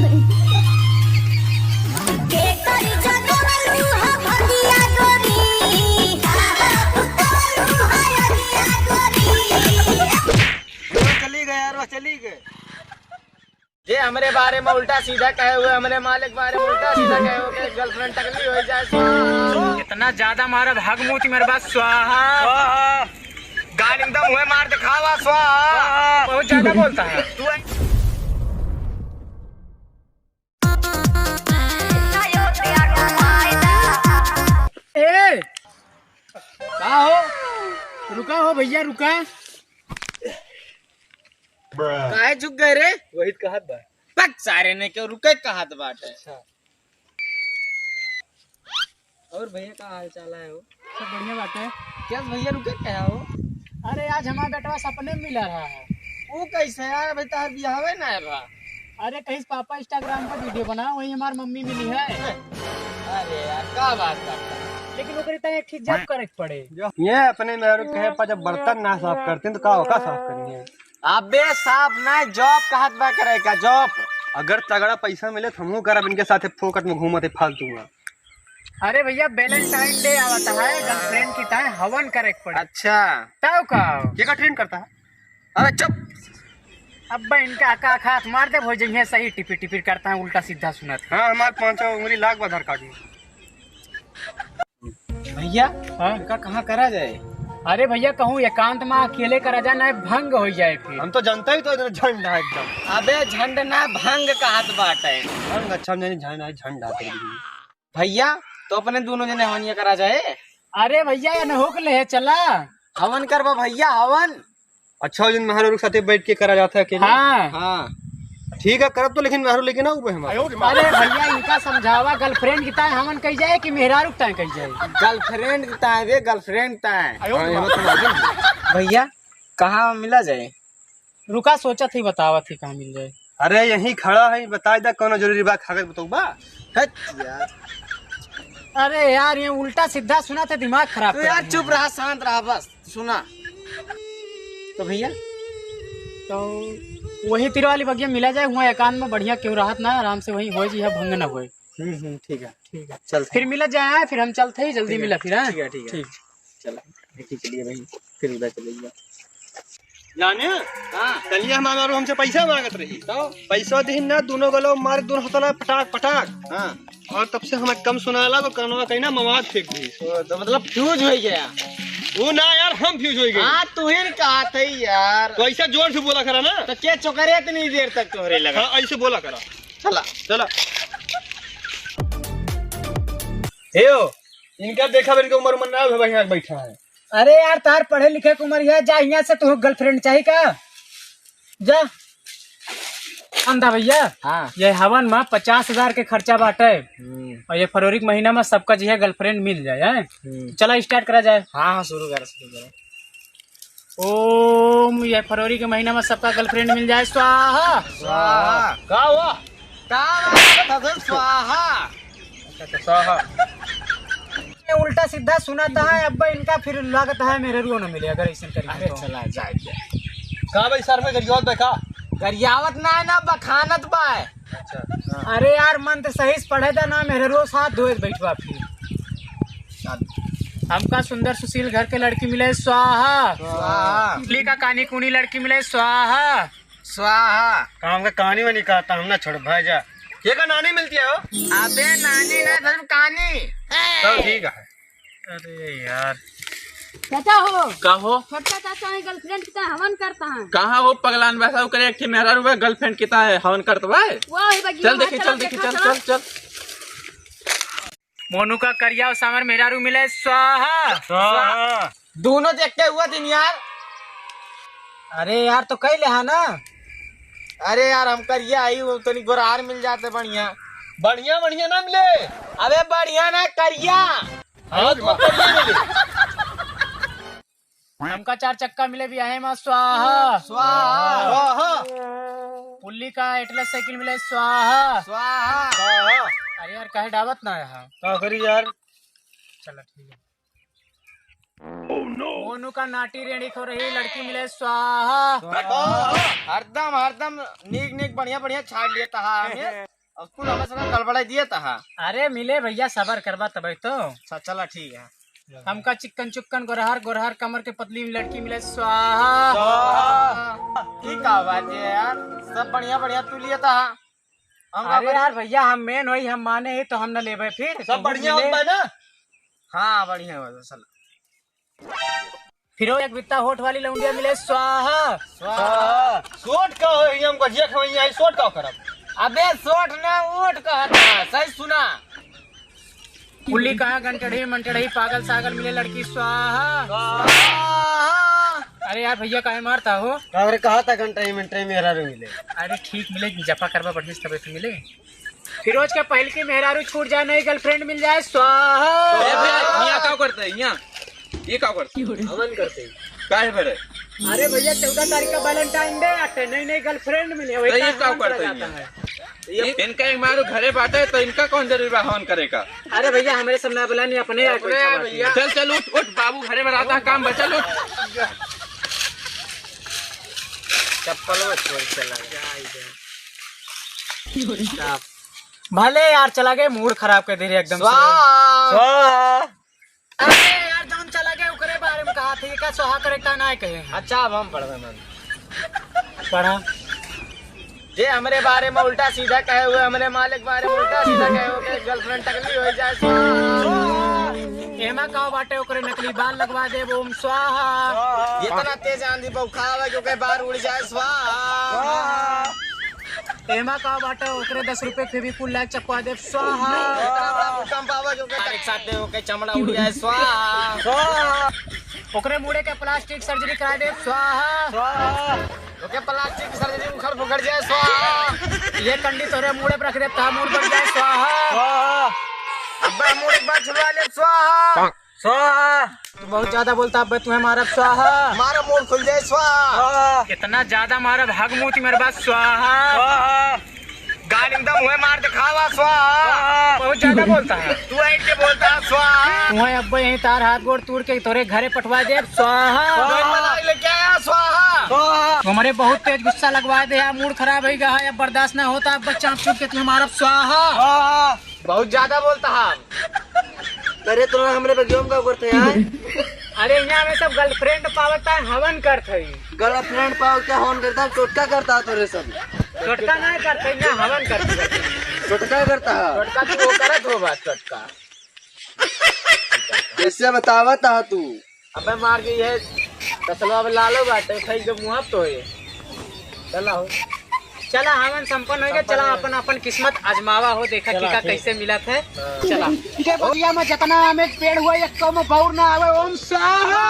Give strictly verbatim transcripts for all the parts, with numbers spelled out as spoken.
के करी जगवलू हा भगिया गोरी, उतारू हा अगिया गोरी। वो चली गए यार, वो चली गए। जे हमरे बारे में उल्टा सीधा कहे हुए, हमरे मालिक बारे में उल्टा सीधा कहे हुए, के गर्लफ्रेंड टकली होइ जाए। इतना ज्यादा मारा भाग मूत मेरे बात स्वाहा। स्वाहा। गालिम दम हुए मार दिखावा स्वाहा। स्वाहा। बहुत ज्यादा बोलता है तू। ए! का हो? रुका हो भैया, रुका। काहे झुक गए रे? वही कहत बा। पक सारे ने क्यों रुके कहत बाटे। अच्छा। और भैया का हाल चाल है हो? सब बढ़िया बाटे। क्या भैया रुके क्या हो? अरे आज हमारा बेटवा सपने में मिला रहा है। वो कैसे यार, अभी तार बियाहवे ना है बा। अरे कहीं पापा Instagram पर वीडियो बना, वही हमार मम्मी मिली है। अरे यार का बात करता है? लेकिन ओकरी तय एक चीज जब करे के पड़े। ये अपने मेहरारू कहे पर जब बर्तन ना साफ करते हैं तो का ओका साफ करेंगे? अबे साफ ना, जॉब कहत बा करे का, जॉब। अगर तगड़ा पैसा मिले तो हमहू करब इनके साथे फोकट में घूमत है फालतू में। अरे भैया, Valentine Day आवत है, गर्लफ्रेंड की ताए हवन करे के पड़े। अच्छा। तब का? के का ट्रेन करता है? अरे चुप। अब इनका का हाथ मार दे, हो जइहे सही टिपिर टिपिर करता है, उल्टा सीधा सुनत है। हाँ, हमार पाँचों उंगली लाग बा आधार कार्ड में। भैया, हाँ? इनका कहाँ करा जाए? अरे भैया, कहूँ एकांत में अकेले करा जाए, ना भंग हो जाए फिर। हम तो जानते ही तो इधर झंड है एकदम। अबे झंड ना, भंग कहत बाटे। भंग अच्छा, हम जानी झंड है, झंड आते हैं। भैया, तो अपने दोनों जने हवनिया करा जाए। अरे भैया, ये न होक ले चला। हवन करबा भैया, हवन। अच्छा, जिन मेहरारू के साथे बैठ के करा जाता है अकेले? हाँ। हाँ। ठीक है, करब तो, लेकिन मेहरारू लेके ना उबे हमारे। अरे भैया, इनका समझावा, गर्लफ्रेंड की ताए हवन कही जाए कि मेहरारू की ताए कही जाए? गर्लफ्रेंड की ताए बे, गर्लफ्रेंड ताए। हाँ, ये बात तो मालूम है। भैया, कहाँ मिला जाए? रुका, सोचत ही, बतावत ही कहाँ मिल जाए। अरे, यहीं खड़ा है, बताइ दा, कौनो जरूरी बा, कागज बताऊ बा? हट यार। अरे यार, ये उल्टा सीधा सुना थे, दिमाग खराब तू कर यार दिया। चुप रहा, शांत रहा, बस सुना। तो भैया, तो वही तीर वाली बगिया मिला जाए, हुआ एकांत में बढ़िया, क्यों रहत ना, आराम से वहीं होए जी, भंग ना होए। हम्म, हम्म, ठीक है। ठीक है। चल। फिर मिला जाए, फिर हम चलते ही, जल्दी ठीक है। मिला फिर, हाँ? ठीक है, ठीक है। ठीक। चला, देखी चलिए भाई, फिर उधर चले गया। जाने? हाँ। कलिया हमार मेहरारू हमसे पैसा मांगत रही। तो? पैसा दिहिन ना, दोनों गलो मारे, दोनों हथला पटाक, पटाक। हाँ। और तब से हमें कम सुनाला तो कनवा कहीं ना मवाद फेंक दी। ओ, तो मतलब फ्यूज हो गया? वो ना यार, हम फ्यूज हो गए। हाँ, तू ही कहा था यार। तो ऐसा जोर से बोला करा ना। तो क्या चोकरे इतनी देर तक तोहरे लगा? हाँ, ऐसे बोला करा। चला। चला। हे ओ, इनका देखा, इनके उम्र, उम्र ना हो, भाई यहाँ बैठा है। अरे यार, तार पढ़े लिखे के उम्र है, जा यहाँ से, तू गर्लफ्रेंड चाहिए का? जा। अंधा भैया, हाँ। ये हवन में पचास हजार के खर्चा बाटे। हम्म। और ये फरवरी के महीना में सबका जो है गर्लफ्रेंड मिल जाए, हैं? हम्म। चला स्टार्ट करा जाए। हाँ, हाँ, शुरू करा, शुरू करा। ओम, ये फरवरी के महीना में सबका गर्लफ्रेंड मिल जाए, स्वाहा। स्वाहा। का हुआ? का बात है, स्वाहा। अच्छा, तो स्वाहा। ये उल्टा सीधा सुनाता है, अब इनका फिर लागत है मेहरारू न मिले, अगर ऐसे करेंगे अरे तो। चला जाए। का भाई सर में गरियावत बा का? गरियावत ना है ना, बखानत बा है। अच्छा, हाँ। अरे यार, मन तो सही से पढ़े था ना, मेहरारू साथ धोए बैठवा फिर। हमका सुंदर सुशील घर के लड़की मिले, स्वाहा। स्वाहा। बिजली का कानी कूनी लड़की मिले, स्वाहा। स्वाहा। काम का कहानी वानी कहता हम ना छोड़ भाई जा। के का नानी मिलती है हो? अबे नानी ना, धर्म कहानी। तो ठीक है। अरे यार। चाचा हो। का हो? छोटका चाचा है, गर्लफ्रेंड किता हवन करता है। कहाँ हो पगलान बैठा, ओकरे एक ठे मेहरारू बा, गर्लफ्रेंड किता है, हवन करत बा? वो ही बगिया चल में देखी, चला चल देखी, देखा चल, चला। चल, चल। मोनू का करिया और सामर मेहरारू मिले, स्वाहा। स्वाहा। दोनों देख के हुआ दिन यार। अरे यार, तो कई लेहा ना। अरे यार, हम करिया आई, वो तनी गोरार मिल जाते बढ़िया। बढ़िया, बढ़िया ना मिले। अबे बढ़िया ना, करिया। हाँ, तो करिया मिले। हमका चार चक्का मिले बियाहे मा, स्वाहा। स्वाहा। स्वाहा। पुल्ली का एटलस साइकिल मिले, स्वाहा। स्वाहा। स्वाहा। अरे यार, काहे डावत ना है? का करी यार? चला, ठीक है। मोनू का नाटी रेड़ी खो रही लड़की मिले, स्वाहा। स्वाहा। हरदम, हरदम नीक, नीक, बढ़िया, बढ़िया छाड़ लेता है हमें। अब कुल हमें सब गड़बड़ाई दिए तहा। अरे मिले भइया, सबर करबा तबे तो। अच्छा, चला ठीक है। हमका चिक्कन चुक्कन गोरहर गोरहर कमर के पतली लड़की मिले, स्वाहा। स्वाहा। ई का बात है यार, सब बढ़िया बढ़िया तू लिए तहा। हम का अरे करी? यार भइया, हम मेन होई, हम माने ही तो हम न लेबे फिर। सब तो बढ़िया मिले। होता है ना? हाँ, बढ़िया होता है, चला। फिरो एक बित्ता होठ वाली लौंडिया मिले, स्वाहा। स्वाहा। सोट का हो, ये हमको जे खवैया है, सोट का करब? अबे सोट ना, ओट कहता, सही सुना। कुल्ली कहाँ गंटड़ही मंटड़ही पागल सागल मिले लड़की, स्वाहा। स्वाहा। अरे यार भइया, काहे मारता हो? अरे कहा था गंटड़ही मंटड़ही मेहरारू मिले। अरे ठीक मिले, जफा करबा बढ़िया से तबे तो मिले। फिरोज के पहल की मेहरारू छूट जाए, नई गर्लफ्रेंड मिल जाए, स्वाहा। ए भइया, यहाँ का करते हैं? यहाँ ये का करते हैं? हवन करते हैं। काहे बरे? अरे भइया, चौदह तारीख का वैलेंटाइन डे आते, नई नई गर्लफ्रेंड मिली है, वही तो ये का का हवन करते करा हैं? जाता है। ये इनका एक मारू घरे बाटे, तो इनका कौन जरूरी बा हवन करे का? अरे भइया, हमरे सब ना बुलानी, अपने आप अरे बैठा बाटे। भइया। चल, चल, उठ, उठ, बाबू घरे में रहता है, काम बा, चल, उठ। चप्पल वो छोड़ चला गया। भले यार चला गए, मूड खराब कर दे रहे एकदम से। स्वाहा। स्वाहा। अरे यार, जौन चला गए ओकरे बारे में कहा थे, का स्वाहा करे का ना कहे। अच्छा, अब हम पढ़बे मन। पढ़ा। जे हमरे बारे में उल्टा सीधा कहे हुए, हमरे मालिक बारे में उल्टा सीधा कहे हुए, ओके गर्लफ्रेंड टकली हो जाए, स्वाहा। एमा का बाटे, ओकरे नकली बाल लगवा देब, ओम स्वाहा। जितना तेज आंधी बौखा आवे, ओके बार उड़ जाए, स्वाहा। एमा का बाटे, ओकरे दस रुपए फेविकोल लाग चपका देब, स्वाहा। भूकंप आवे, ओके तार एक साथ दे, ओके चमड़ा उड़ जाए, स्वाहा। स्वाहा। ओकरे मुड़े के प्लास्टिक सर्जरी करा देब, स्वाहा। स्वाहा। ओके प्लास्टिक सर्जरी उखड़ फुखड़ जाए, स्वाहा। ये कंडी तोरे मुड़े पर रख देब, तहा मूड़ बढ़ जाए, स्वाहा। स्वाहा। अब्बे मूड़ एक बार छुड़वा लेब, स्वाहा। स्वाहा। तू बहुत ज्यादा बोलता, अब्बे तुम्हें मारब, स्वाहा। मारा मूड़ खुल जाए, स्वाहा। स्वाहा। इतना ज्यादा मारब, हग मूत मरबा, स्वाहा। स्वाहा। गालिम दम हुए मार दिखावा, स्वाहा। स्वाहा। बहुत ज्यादा बोलता है। तू ऐसे बोलता है, स्वाहा। तुम्हें अब्बे यहीं तार हाथ गोड़ तोड़ के तोरे घरे पठवा देब, स्वाहा। स्वाहा। कोई मलाई लेके आया, स्वाहा। स्वाहा। तुम्हारे बहुत तेज गुस्सा लगवा दे, अब मूड खराब हो गया है, अब बर्दाश्त ना होता, अब चाप चुप के तुम्हें मारब, स्वाहा। स्वाहा। बहुत ज्यादा बोलता है। अरे तोरा हमरे बगिया में का करत है यार? अरे यहाँ में सब गर्लफ्रेंड पावत है, हवन करत है। गर्लफ्रेंड पावत है, हवन करता है, टोटका करता है तोरे सब। टोटका नहीं करते, यहाँ हवन करते हैं। टोटका करता है। टोटका तू वो करत हो बात टोटका। कैसे बतावत है तू? अबे मार के ये तसलवा में लालो बाटे, फेंक दे मुँह तो ये। चला हो। चला, हवन संपन्न हो गया। चला, अपन, अपन किस्मत आजमावा हो, देखा चला, कि का ठीक। कैसे मिलत है। हाँ। चला। इनके बगिया में जितना आमे के पेड़ हुआ, एक में बौर ना आवे। ओम स्वाहा।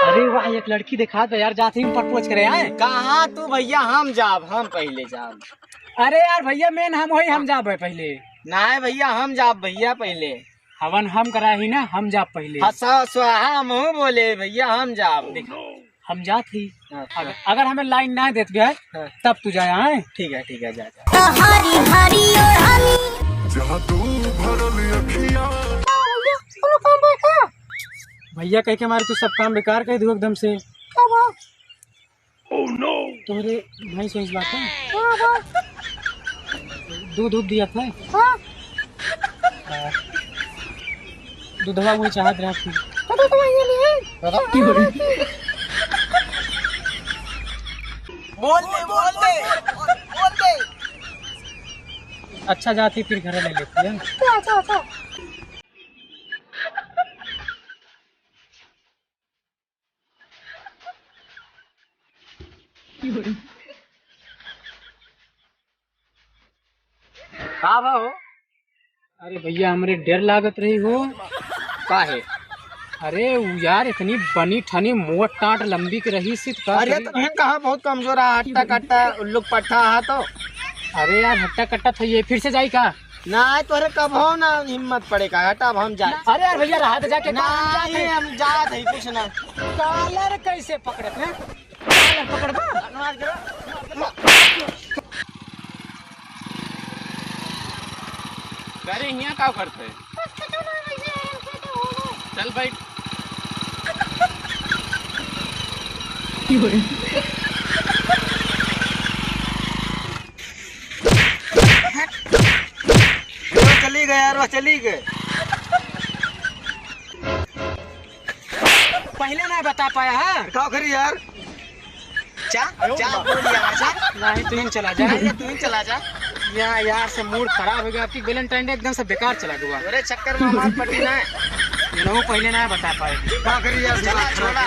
अरे वाह, एक लड़की देखात बा यार, जात ही प्रपोज करे आए। कहाँ तू भइया, हम जाब, हम पहिले जाब। अरे यार भइया, मेन हम होई, हम जाब है पहिले। नाहीं भइया, हम जाब भइया पहिले। हवन हम करा ही ना, हम जाब पहिले। हंसा स्वाहा, हमहू बोले भइया, हम जाब। देख, हम जात ही। हाँ, अगर, हाँ। अगर हमें लाइन ना देत गए, हाँ। तब तू जाया है। ठीक है, ठीक है, जा, जा। हरी हरी ओढ़नी। जहाँ तू भरल अखियाँ। कोनो काम बा का? भइया कह के मारे तू सब काम बेकार कर दू एकदम से। का बा? Oh no! तोहरे भैंस वैंस बाटे? हाँ, बा। दूध, दूध दिया था? हाँ। आ, दूधवा वही चाहत रहा थी। तो दूधवा ये लिए। बोल दे, बोल दे, बोल दे। अच्छा, जाती फिर घर ले लेती है। अच्छा, अच्छा, अच्छा। का बा हो? अरे भइया, हमरे डर लागत रही हो। का है? अरे उ यार, इतनी बनी ठनी मोट टाट लंबी के रही सी त का अरे करी? तो हम कहा बहुत कमजोर है, हट्टा कट्टा उल्लू पट्ठा है तो। अरे यार, हट्टा कट्टा था ये, फिर से जाई का? ना, तोहरे कबो ना हिम्मत पड़े का, हटा, अब हम जाए। अरे यार भैया, रहा तो जाके ना, काम जात नहीं, है। हम जात है, कुछ ना। कॉलर कैसे पकड़त है? कॉलर पकड़बा? अरे हियाँ का करते? चल बैठ। वो चली गए यार, वो चली गए। पहले ना बता पाया है। का करी यार? चा, चा, बोल यार, चा। नहीं, तू ही चला जा। नहीं, तू ही चला जा। या यार से मूड खराब हो गया, आपकी वैलेंटाइन डे एकदम से बेकार चला गया। अरे चक्कर में हमार पटी ना है। इन्हों पहले ना बता पाए। का करी यार? चला, छोड़ा।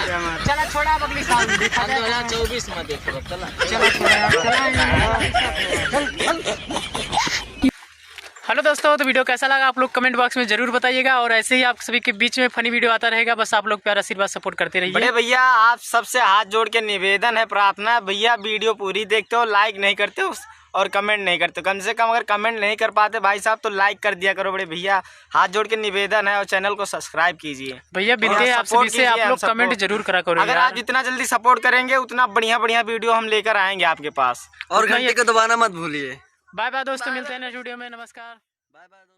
चला, छोड़ा, अब अगली साल में देखा हम जाएगा। दो हज़ार चउबीस में देख लो, चला। चला, छोड़ा यार, चला यार। हेलो दोस्तों, तो वीडियो कैसा लगा आप लोग कमेंट बॉक्स में जरूर बताइएगा, और ऐसे ही आप सभी के बीच में फनी वीडियो आता रहेगा। बस आप लोग प्यार आशीर्वाद सपोर्ट करते रहिए। बड़े भैया, आप सबसे हाथ जोड़ के निवेदन है, प्रार्थना है, भैया वीडियो पूरी देखते हो, लाइक नहीं करते हो और कमेंट नहीं करते हो। कम से कम अगर कमेंट नहीं कर पाते भाई साहब तो लाइक कर दिया करो बड़े भैया, हाथ जोड़ के निवेदन है, और चैनल को सब्सक्राइब कीजिए। भैया बिनती है आप सपोर्ट सभी से, आप कीजिए हम लोग सबको। कमेंट जरूर करा करो अगर यार। आप जितना जल्दी सपोर्ट करेंगे उतना बढ़िया बढ़िया वीडियो हम लेकर आएंगे आपके पास। और उतना ही घंटी को दबाना मत भूलिए। बाय बाय दोस्तों, मिलते हैं नेक्स्ट वीडियो में। नमस्कार। बाय बाय।